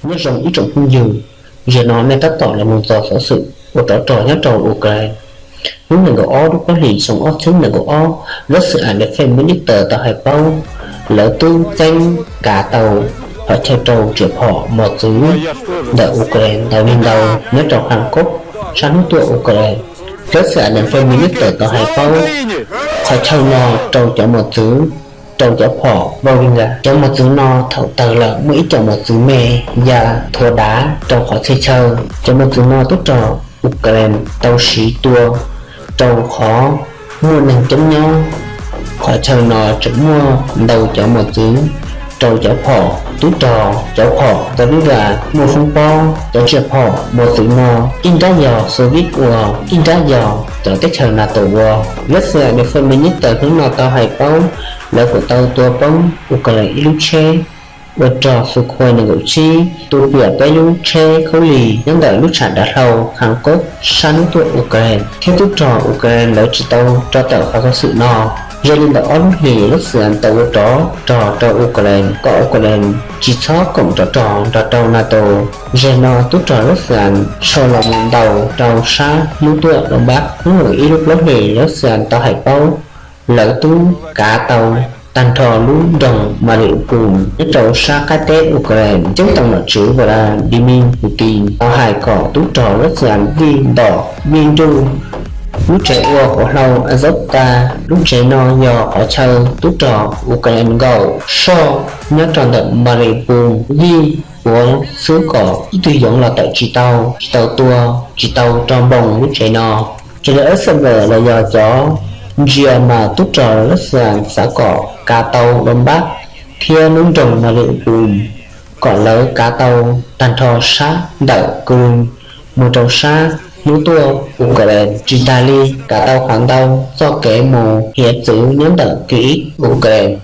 Nyob zoo ib tsoom phooj ywg, zaum no nej tab tom los mus txog xov xwm ua rov rog nyob rau Ukraine. Hnub nees nkaum ob lub plaub hlis xyoo ob txhiab nees nkaum ob, Russian Defense Minister tau hais paub lawv twb txeeb kav tau qhov chaw rau tsia phom mos txwv ntawm Ukraine ntau li ntau nyob rau Kharkov sab hnub tuaj Ukraine. Russian Defense Minister tau hais paub qhov chaw no rau cov mos txwv, rau cov phom Volga. Cov mos txwv no thaum tawg lawm muaj ib co mos txwv me ya thuav dav rau qhov txhia chaw. Cov mos txwv no tub rog Ukraine tau siv tua rau qhov muaj neeg coob nyob. Qhov chaw no tseem muaj ntau cov mos txwv rau cov phom tub rog, cov phom Volga muaj foob pob. Cov tsiaj phom mos txwv no ib nrab yog Soviet ua, ib nrab yog cov teb chaws NATO ua. Russian Defense Minister hnub no tau hais paub lawv kuj tau tua poob Ukraine ib lub tsheb ua rog Sukhoi nees nkaum tsib, tua piam peb lub tsheb khaub lig nyob ntawm lub tshav dav hlau Kharkov sab hnub tuaj Ukraine, thiab tub rog Ukraine lawv tsis tau rov tawm qhov xov xwm no. Yog li ntawm ob lub hlis Russian tau ua rov rog rau Ukraine kom Ukraine tsis txhob koom rov rog nrog rau NATO. Zaum no tub rog Russian sau los mus ntaus rau sab hnub tuaj Donbas. Hnub nees nkaum ib lub plaub hlis Russian tau hais paub lawv twb kav tau tag nrho lub nroog Mariupol nyob rau sab qab teb Ukraine. Ceeb toom nom tswv Vladimir Putin tau hais kom tub rog Russian vij ntom vij nruj lub tsev ua hauv hlau Azovstal. Lub tsev no yog qhov chaw tub rog Ukraine nkaum soj nyob rau ntawm Mariupol vij puav xwb kom ib tug yoov los tawm tsis tau, tsis tau tua, tsis tau rau npoo lub tsev no. Raws li Axios los yog cov ntsia mas tub rog Russian xav kom kav tau Donbas thiab lub nroog Mariupol kom lawv kav tau tag nrho sab ntawm Crimea mus rau sab hnub tuaj Ukraine, tsis tas li kav tau qhov ntau txoj kev mus hiav txwv nyob ntawm Kyiv, Ukraine.